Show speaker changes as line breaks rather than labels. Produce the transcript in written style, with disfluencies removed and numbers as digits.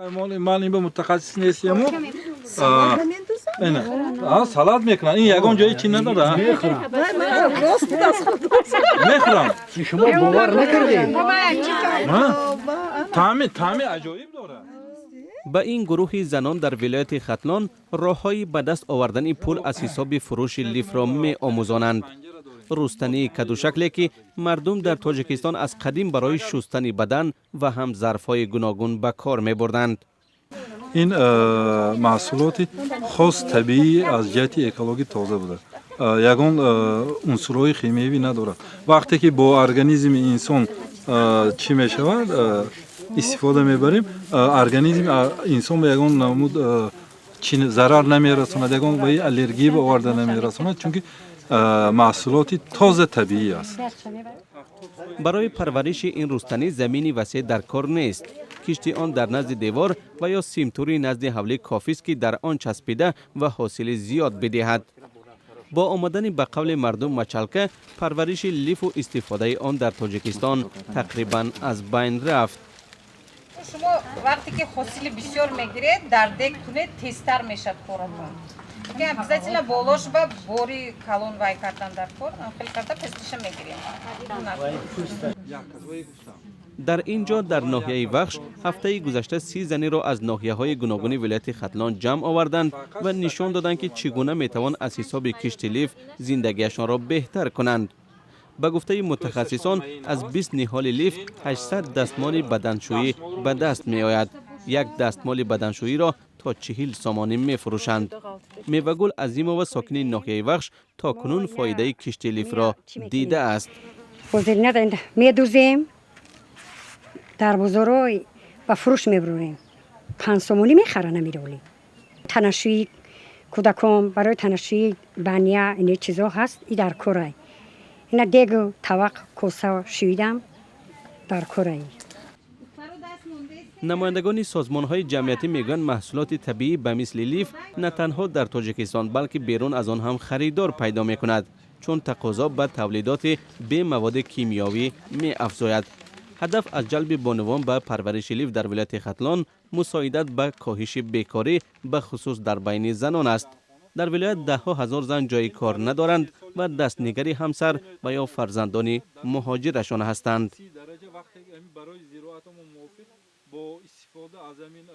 Ман ин ба мутахассис нестему. Салат мекунанд. Ин ягон ҷои чи надорад. Мехӯрам.
Шумо бовар накардед.
Таъми аҷоиб дорад.
Ба ин гурӯҳи занон дар вилояти Хатлон роҳҳои ба даст овардани пул аз ҳисоби фурӯши лифро меомӯзонанд. Рустании кадушакле, ки мардум дар Тоҷикистон аз қадим барои шустани бадан ва ҳам зарфҳои гуногун ба кор мебурданд.
Ин маҳсулоти хос, табиӣ, аз ҷиҳати экологӣ тоза буда, ягон унсурҳои химиявӣ надорад. Вақте ки бо организми инсон чӣ мешавад, истифода мебарем, организми инсон ба ягон намуд зарар намерасонад, ягон ба аллергия ба оварда намерасонад, чунки маҳсулоти тоза, табиӣ аст.
Барои парвариши ин рустанӣ замини васеъ дар кор нест. Кишти он дар назди девор ва ё симтури назди ҳавлӣ кофист, ки дар он часпида ва ҳосили зиёд бидиҳад. Бо омадани, ба қавли мардум, мочалка, парвариши лифу истифодаи он дар Тоҷикистон тақрибан аз байн рафт.
Шумо вақте ки ҳосили бисёр мегиред, дар дег кунед, тезтар мешавад коратон. Обязательно болош ба бори калон вай кардан дар кор, хеле карда пестиша мегирем.
Дар ин ҷо, дар ноҳияи Вахш, ҳафтаи гузашта 30 заниро аз ноҳияҳои гуногуни вилояти Хатлон ҷамъ оварданд ва нишон доданд, ки чӣ гуна метавон аз ҳисоби кишти лиф зиндагиашонро беҳтар кунанд. Ба гуфтаи мутахассисон, аз 20 ниҳоли лиф 800 дастмоли баданшӯӣ ба даст меояд. Як дастмоли баданшӯиро то 40 сомонӣ мефурӯшанд. Мевагул Азимова, сокини ноҳияи Вахш, то кунун фоидаи кишти лифро дидааст.
Медузем, дар бозорҳо ба фурӯш мебурем, 5 сомонӣ мехаранд. Амироли танашӯи кӯдакон, барои танашӯи баня, ин чизо ҳаст, и дар корай. Ина дегу тавақ, коса шӯидам, дар корай.
Намояндагони созмонҳои ҷамъиятӣ мегӯянд, маҳсулоти табиӣ ба мисли лиф на танҳо дар Тоҷикистон, балки берун аз он ҳам харидор пайдо мекунад, чун тақозо ба тавлидоти бемаводи кимиёвӣ меафзояд. Ҳадаф аз ҷалби бонувон ба парвариши лиф дар вилояти Хатлон мусоидат ба коҳиши бекорӣ, ба хусус дар байни занон аст. Дар вилоят даҳҳо ҳазор зан ҷои кор надоранд ва дастнигари ҳамсар ва ё фарзандони муҳоҷирашон ҳастанд.
Бо истифода аз ҳамин.